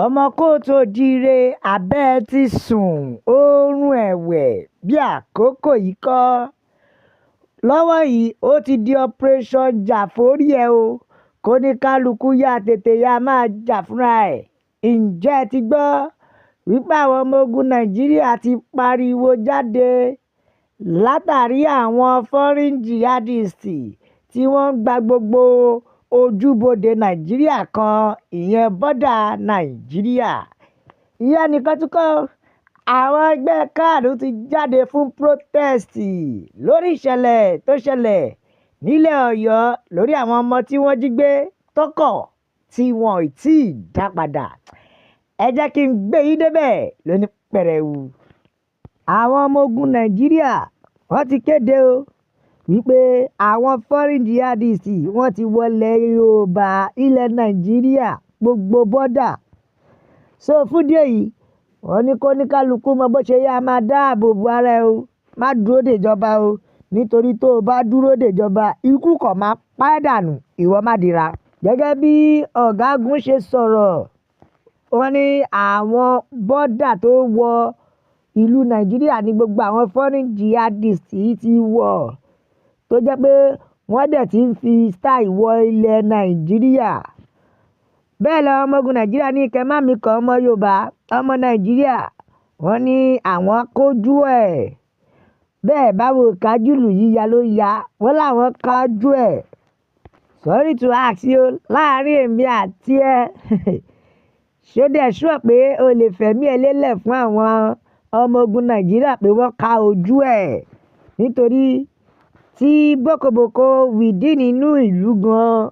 Ọmọ kóòtù oòjíire, abẹ́ ẹ ti sùn oorun ẹ̀wẹ́ bí àkókò yìí kọ́. Lọ́wọ́ yìí, ó ti di operation jà-forí ẹ̀ o. Kóníkálukú yá tètè yá máa jà fúnra ẹ̀. Ǹjẹ́ ẹ ti gbọ́ wípé àwọn ọmọ ogun Nàìjíríà ti pariwo jáde látàrí àwọn foreign jihadists tí wọ́n ń gba gbogbo ojúbodè Nàìjíríà kan, ìyẹn bọ́dà Nàìjíríà. Ìyẹn nìkan tún kọ́, àwọn ẹgbẹ́ CAN ti jáde fún protest lórí ìṣẹ̀lẹ̀ tó ṣẹlẹ̀ nílẹ̀ Ọ̀yọ́ lórí àwọn ọmọ tí wọ́n jí gbé tọkọ̀ tí wọn ò tí ì dá padà. Ẹ jẹ́ kí n gbé yín débẹ̀ lóní pẹrẹwu. Àwọn ọmọ ogun Nàìjíríà wọ́n ti kéde o wípé àwọn foreign jihadists wọ́n ti wọlé Yorùbá, ilẹ̀ Nàìjíríà, gbogbo bọ́dà. So fún díẹ̀ yìí, wọ́n ní kó ní kálukú mọ bó ṣe yá máa dáàbò bo ara ẹ o. Má dúró dè ìjọba o. Nítorí tó o bá dúró dè ìjọba, ikú kan máa pa ẹ́ dànù, ìwọ má dira. Gẹ́gẹ́ bí ọ̀gágun ṣe sọ̀rọ̀, wọ́n ní àwọn bọ́dà tó wọ ìlú Nàìjíríà ní gbogbo àwọn foreign jihadists yìí ti wọ̀, tó jẹ́ pé wọ́n dẹ̀ ti ń fi style wọ ilẹ̀ Nàìjíríà. Bẹ́ẹ̀ làwọn ọmọ ogun Nàìjíríà ní kẹ́ má mi kan ọmọ Yorùbá, ọmọ Nàìjíríà. Wọ́n ní àwọn kojú ẹ̀. Bẹ́ẹ̀ báwo kájúlù yíya ló ya, wọ́n làwọn kájú ẹ̀. Sorry to ask you, láàárín èmi àti ẹ, ṣé ó dẹ̀ sure pé o lè fẹ̀mí ẹ lélẹ̀ fún àwọn ọmọ ogun Nàìjíríà pé wọ́n ká ojú ẹ̀? Nítorí tí bókobòko within inú ìlú gan,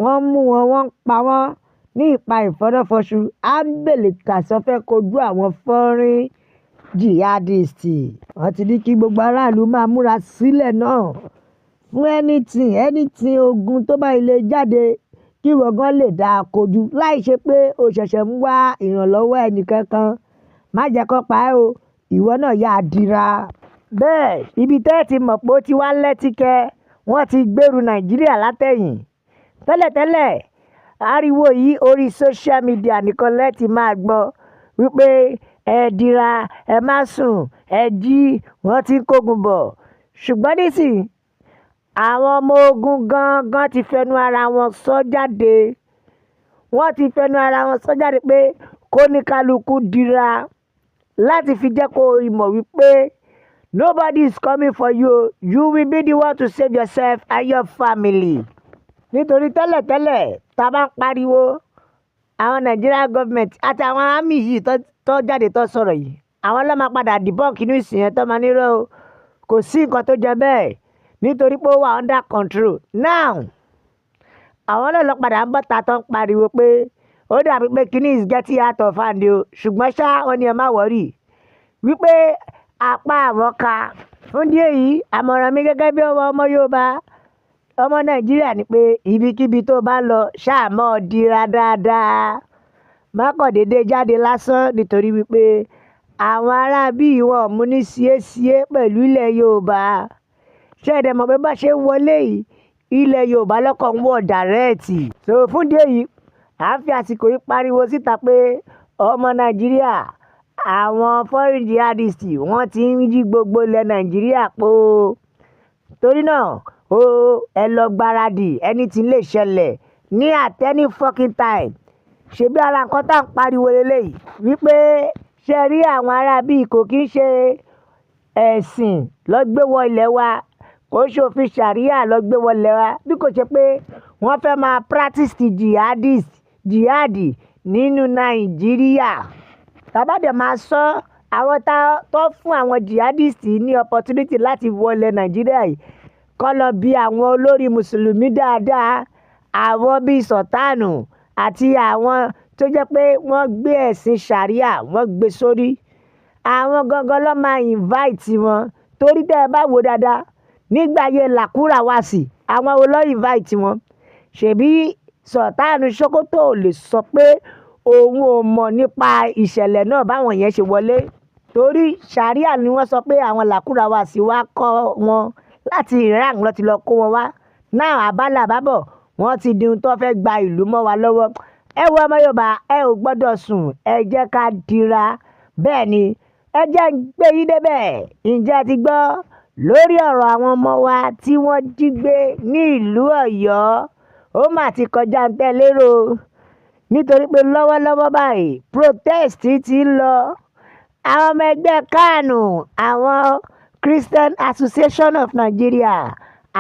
wọ́n mú wọn, wọ́n pa wọ́n ní ìpa ìfọ́nàfọ́ṣù. Áńbèlè tàsé fẹ́ kojú àwọn foreign jihadists. Wọ́n ti ní kí gbogbo aráàlú máa múra sílẹ̀ náà fún anything, anything ogun tó bá lè jáde kí ìwọ gan lè dáa kojú láìṣe pé o ṣẹ̀ṣẹ̀ ń wá ìrànlọ́wọ́ ẹni kankan. Má jẹ́ kó pa ẹ́ o, ìwọ náà yá dira. Bẹ́ẹ̀ ibi tẹ́ ẹ ti mọ̀ pé ó ti wá lẹ́tíkẹ́, wọ́n ti gbèrú Nàìjíríà látẹ̀yìn. Tẹ́lẹ̀tẹ́lẹ̀, ariwo yìí orí social media nìkan lẹ ti máa gbọ́ wípé ẹ dira, ẹ má sùn, ẹ jí, wọ́n ti ń kógun bọ̀. Ṣùgbọ́n nísìnyí, àwọn ọmọ ogun gangan ti fẹnu ara wọn sọ jáde. Wọ́n ti fẹnu ara wọn sọ jáde pé kó ní kálukú dira láti fi jẹ́ kó mọ̀ wípé nobody is coming for you. You will be the one to save yourself and your family. Nítorí tẹ́lẹ̀tẹ́lẹ̀, tá a bá ń pariwo, àwọn Nigeria government àti àwọn army yìí tó jáde tó sọ̀rọ̀ yìí, àwọn ló máa padà debunk news yẹn tó máa ní irọ́ o. Kò sí nǹkan tó jẹ bẹ́ẹ̀ nítorí pé ó wà under control. Now, àwọn náà lọ padà ń bọ́ta tó ń pariwo pé ó dàbí pé kíní is getting out of hand o. Ṣùgbọ́n ṣá, wọ́n ní ẹ má worry wípé apá àwọn ká. Fún díẹ̀ yìí, àmọ̀ràn mi gẹ́gẹ́ bí ọmọ ọmọ Yorùbá, ọmọ Nàìjíríà ni pé ibikíbi tó bá lọ, ṣáà mọ́ dira dáadáa. Má kàn déédé jáde lásán nítorí wípé àwọn ará bí wọn mú ní síésíé pẹ̀lú ilẹ̀ Yorùbá. Ṣé ẹ dẹ̀ mọ̀ pé bá ṣe ń wọlé yìí, ilẹ̀ Yorùbá lọ́kàn ń wọ̀ direct. So fún díẹ̀ yìí, à ń fi àsìkò yìí pariwo síta pé ọmọ Nàìjíríà, àwọn foreign jihadists wọ́n ti ń yí gbogbo ilẹ̀ Nàìjíríà po. Torí náà, o ẹ lọ gbáradì, anything lè ṣẹlẹ̀ ní at any fucking time. Ṣebí ara nǹkan tá à ń pariwo leléyìí wípé ṣé ẹ rí àwọn ará bí kò kí ń ṣe ẹ̀sìn ló gbé wọ ilẹ̀ wa, kò ṣe òfin Sharia ló gbé wọ ilẹ̀ wa, bí kò ṣe pé wọ́n fẹ́ máa practice jihadist, jihadi nínú Nàìjíríà. Tá bá dẹ̀ máa sọ, àwọn tá tó fún àwọn jihadists ní opportunity láti wọ ilẹ̀ Nàìjíríà yìí, kó lọ bí àwọn olórí Mùsùlùmí dáadáa, àwọn bíi Sultan àti àwọn tó jẹ́ pé wọ́n gbé ẹ̀sìn Sharia, wọ́n gbé sórí. Àwọn gangan ló máa invite wọn. Torí tí ẹ bá wo dáadáa, nígbà ayé Lakurawas, àwọn wo ló invite wọn? Ṣèbí Sultan Sokoto ò lè sọ pé òun ò mọ̀ nípa ìṣẹ̀lẹ̀ náà báwọn yẹn ṣe wọlé. Torí Sharia ni wọ́n sọ pé àwọn Lakurawas wá kọ́ wọn láti Iran lọ ti lọ kó wọn wá. Now àbálọ àbábọ̀, wọ́n ti di ohun tó fẹ́ gba ìlú mọ́ wa lọ́wọ́. Ẹ wo ọmọ Yorùbá, ẹ ò gbọ́dọ̀ sùn, ẹ jẹ́ ká dira. Bẹ́ẹ̀ ni, ẹ jẹ́ ń gbé yín débẹ̀. Ǹjẹ́ ẹ ti gbọ́ lórí ọ̀rọ̀ àwọn ọmọ wa tí wọ́n jí gbé ní ìlú Ọ̀yọ́? Ó mà ti kọjá ń tẹ́ lérò, nítorí pé lọ́wọ́lọ́wọ́ báyìí protest ti ń lọ. Àwọn ọmọ ẹgbẹ́ CAN, àwọn Christian Association of Nigeria,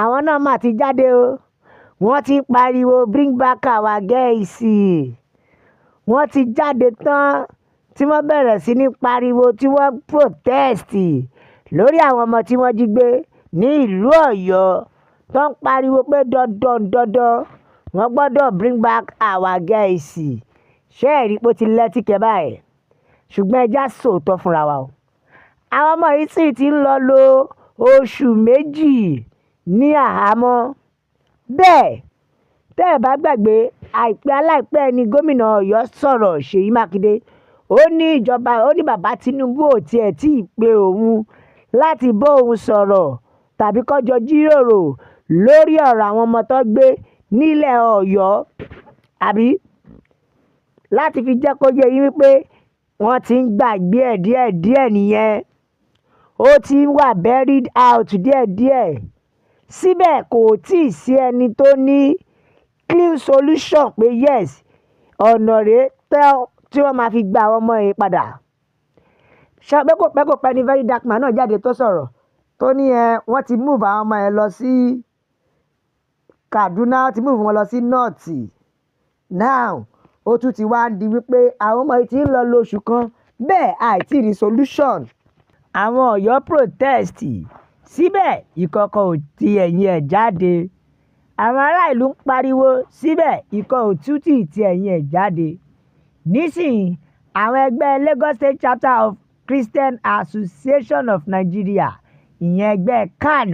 àwọn náà mà ti jáde o. Wọ́n ti ń pariwo "Bring back our girls". Wọ́n ti jáde tán tí wọ́n bẹ̀rẹ̀ sí ní pariwo, tí wọ́n protest lórí àwọn ọmọ tí wọ́n jí gbé ní ìlú Ọ̀yọ́, tó ń pariwo pé dandan dandan, wọ́n gbọ́dọ̀ bring back our girls. Ṣé ẹ rí pé ó ti lẹ́tìkẹ́ báyìí? Ṣùgbọ́n ẹ já sòótọ́ fúnra wa o. Àwọn ọmọ yìí sì ti ń lọ lo oṣù 2 ní àhámọ́. Bẹ́ẹ̀, tẹ́ ẹ bá gbàgbé, àìpẹ́ aláìpẹ́ ni gómìnà Ọ̀yọ́ sọ̀rọ̀, Ṣèyí Mákindé. Ó ní ìjọba, ó ní bàbá Tinubu ò tiẹ̀ tí ì pe òun láti bá òun sọ̀rọ̀ tàbí kó jọ jíròrò lórí ọ̀rọ̀ àwọn ọmọ tó gbé nílẹ̀ Ọ̀yọ́, àbí láti fi jẹ́ kó yé yín wípé wọ́n ti ń gbàgbé ẹ̀ díẹ̀díẹ̀ nìyẹn. Ó ti ń wà buried out díẹ̀díẹ̀. Síbẹ̀, kò tíì sí ẹni tó ní clean solution pé yes, ọ̀nà rèé tí wọ́n máa fi gba àwọn ọmọ yìí padà. Ṣé pé kò pẹ́ kò pẹ́ ní Very Dark Man náà jáde tó sọ̀rọ̀, tó ní ẹ wọ́n ti move àwọn ọmọ yẹn lọ sí Kaduna, wọ́n ti move wọn lọ sí North. Now, ó tún ti wá ń di wípé àwọn ọmọ yìí ti ń lọ lóṣù kan bẹ́ẹ̀, àìtí rí solution. Àwọn Ọ̀yọ́ protest, síbẹ̀ ìkọ̀kọ̀ ò ti ẹ̀yìn ẹ̀ jáde. Àwọn ará ìlú ń pariwo, síbẹ̀ ìkan ò tún tí ti ẹ̀yìn ẹ̀ jáde. Nísìnyí, àwọn ẹgbẹ́ Lagos State Chapter of Christian Association of Nigeria, ìyẹn ẹgbẹ́ CAN,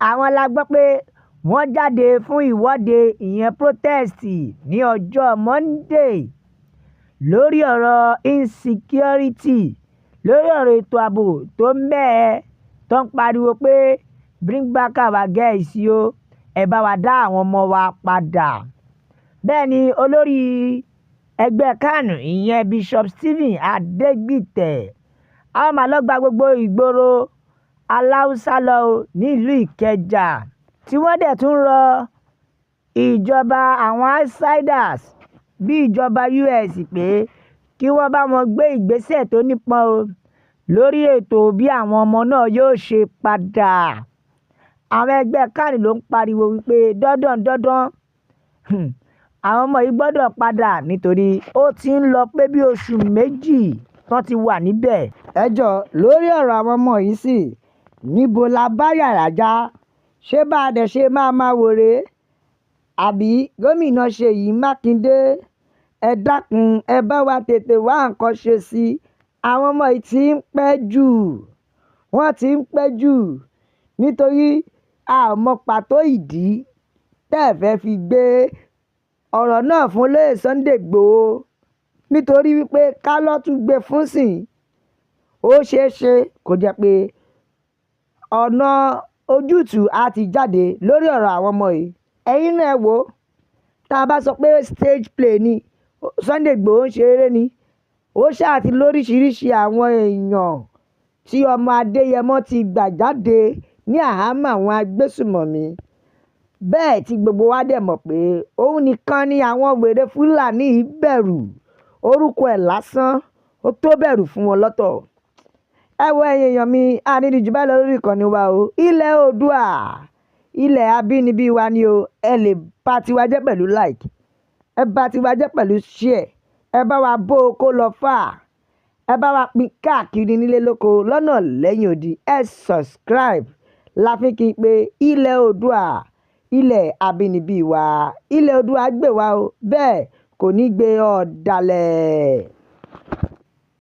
àwọn la gbọ́ pé wọ́n jáde fún ìwọ́de, ìyẹn protest, ní ọjọ́ Monday lórí ọ̀rọ̀ insecurity, lórí ọ̀rọ̀ ètò ààbò tó mẹ́hẹ, tó ń pariwo pé "Bring back our girls o, ẹ bá wa dá àwọn ọmọ wa padà." Bẹ́ẹ̀ ni olórí ẹgbẹ́ CAN, ìyẹn Bishop Stephen Adegbite, àwọn máa lọ gba gbogbo ìgboro Aláùsá lọ nílùú Ìkẹjà, tí wọ́n dẹ̀ tún rọ ìjọba àwọn outsiders bí ìjọba US pé kí wọ́n bá wọn gbé ìgbésẹ̀ tó nípọn o lórí ètò bí àwọn ọmọ náà yóò ṣe padà. Àwọn ẹgbẹ́ CAN ló ń pariwo wípé dandan dandan, àwọn ọmọ yìí gbọ́dọ̀ padà, nítorí ó ti ń lọ pé bí oṣù 2 tán ti wà níbẹ̀. Ẹ jọ̀ọ́, lórí ọ̀rọ̀ àwọn ọmọ yìí sì, níbo la bá yàrá já? Ṣé bá a dẹ̀ ṣe máa máa wò rèé? Àbí Gómìnà Ṣèyí Mákindé, ẹ dákun, ẹ bá wa tètè wá nǹkan ṣe sí i. Àwọn ọmọ yìí ti ń pẹ́ jù, wọ́n ti ń pẹ́ jù, nítorí a ò mọ pàtó ìdí tẹ́ ẹ fẹ́ fi gbé ọ̀rọ̀ náà fún olóyè Sunday Igboho, nítorí wípé ká ló tún gbé fún sìn, ó ṣeé ṣe kó jẹ́ pé ọ̀nà ojútùú á ti jáde lórí ọ̀rọ̀ àwọn ọmọ yìí. Ẹ̀yin náà ẹ wò ó, tá a bá sọ pé stage play ni Sunday Igboho ń ṣe, eré ni. Ó ṣáà ti lóríṣiríṣi àwọn èèyàn tí ọmọ Adéyẹmọ ti gbà jáde ní àhámọ́ àwọn agbésùmọ̀mí bẹ́ẹ̀, tí gbogbo wa dẹ̀ mọ̀ pé òun nìkan ni àwọn wèrè Fúlàní yìí bẹ̀rù. Orúkọ ẹ̀ lásán, ó tó bẹ̀rù fún wọn lọ́tọ̀. Ẹ wo, ẹ̀yin èèyàn mi, àníri jù báyìí lọ lórí ìkànnì wa o. Ilẹ̀ Oòduà, ilẹ̀ abínibí wa ni o. Ẹ lè bá tiwa jẹ́ pẹ̀lú like, ẹ bá tiwa jẹ́ pẹ̀lú share, ẹ bá wa bó o kó lọ fà, ẹ bá wa pín káàkiri nílé lóko lọ́nà lẹ́yìn odi, ẹ subscribe. Láfi kí n pé ilẹ̀ Oòduà, ilẹ̀ abínibí wa, ilẹ̀ Oòduà gbè wá o, bẹ́ẹ̀ kò ní gbé ọ̀dàlẹ̀.